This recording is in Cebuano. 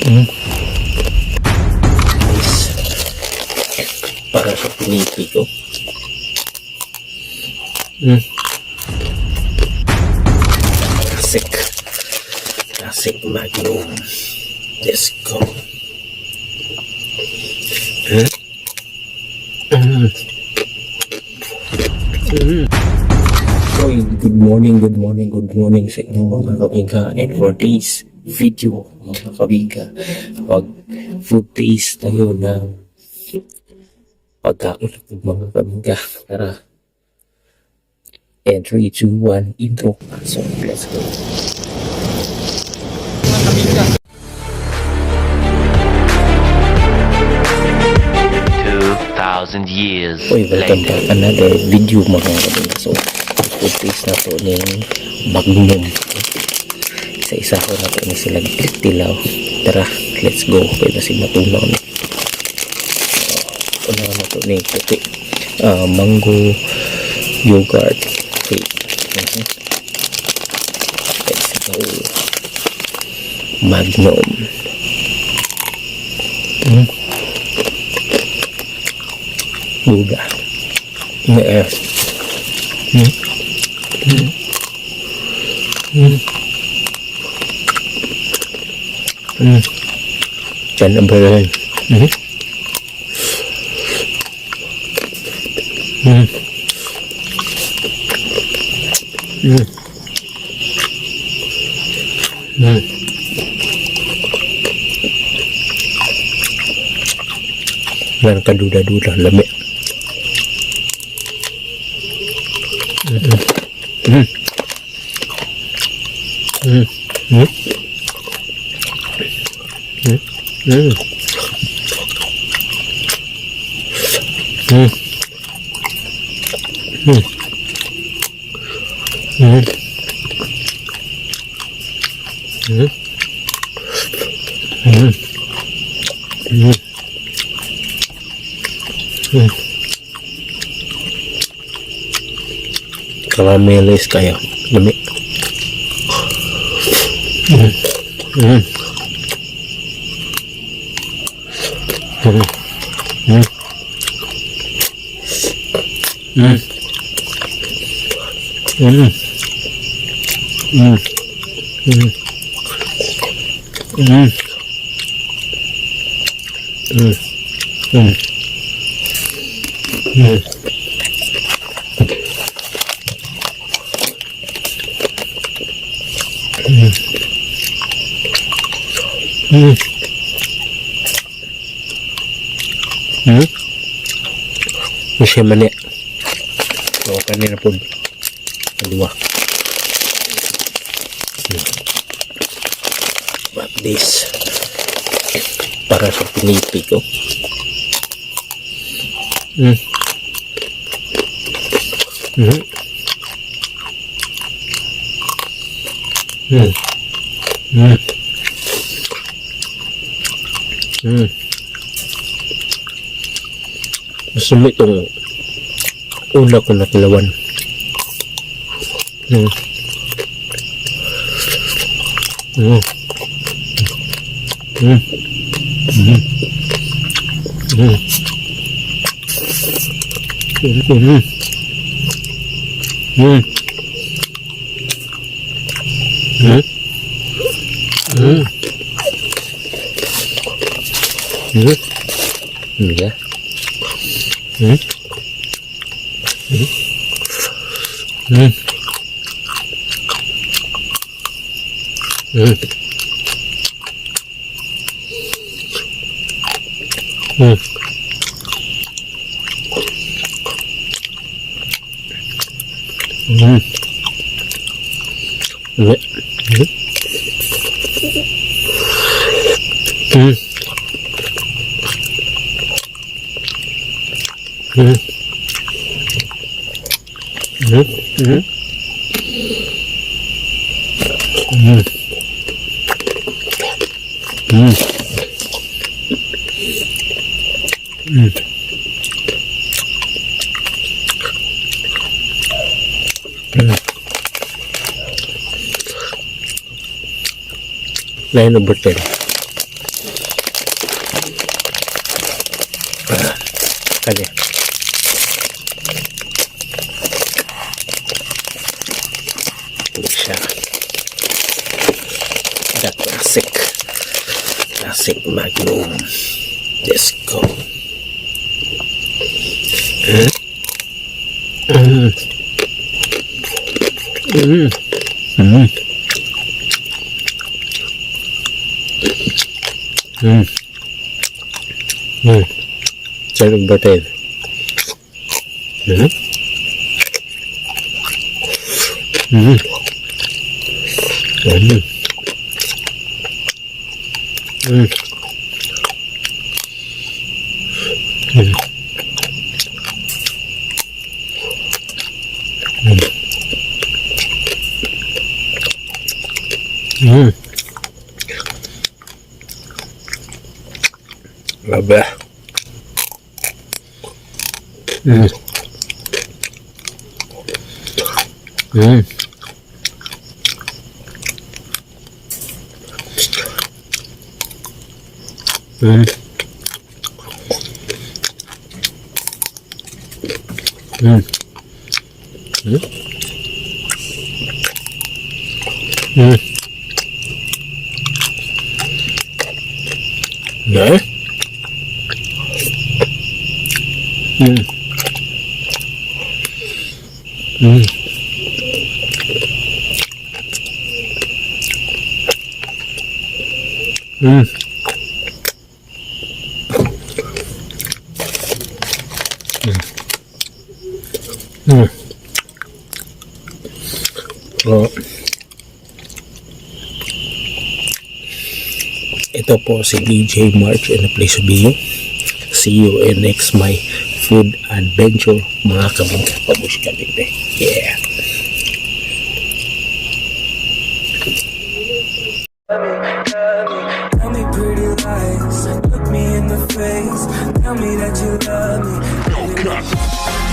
Guys, para sa pinipi ko. Classic. Classic Magnum. Let's go. Oy, good morning, good morning, good morning sa inyo, mga kabiga. And for this video, mga kabiga, mag food taste tayo ng pagkain, mga kabiga. Tara. And 3, 2, 1, intro. So, let's go. 2,000 years Uy, welcome later. Back another video, mga kabiga. So, food taste na to ng Magnum. Isa-isa ko na to ni sila tilaw. Tara, let's go. Pwede si matunaw ni. Una na to ni puti. Mango yogurt cake. Let's go. Magnum. Duda. Yeah. 10 over 10. Yan kaduda-duda lami. Caramelized kayo. Lami. Siya man. So, kanina po. Dalawa. But this, para sa pinipi ko. Gusto mo itong una ko natilawan. Yeah. 9 over 10. The classic. Classic Magnum. Let's go. Sarap ba tayo? Grabe. Ne? Oh. Ito po si DJ March in the place to be. See you in next my food adventure, mga kabingka. Pabush kabinte. Yeah. Tell me pretty lies, look me in the face. Tell me that you love me. No cap.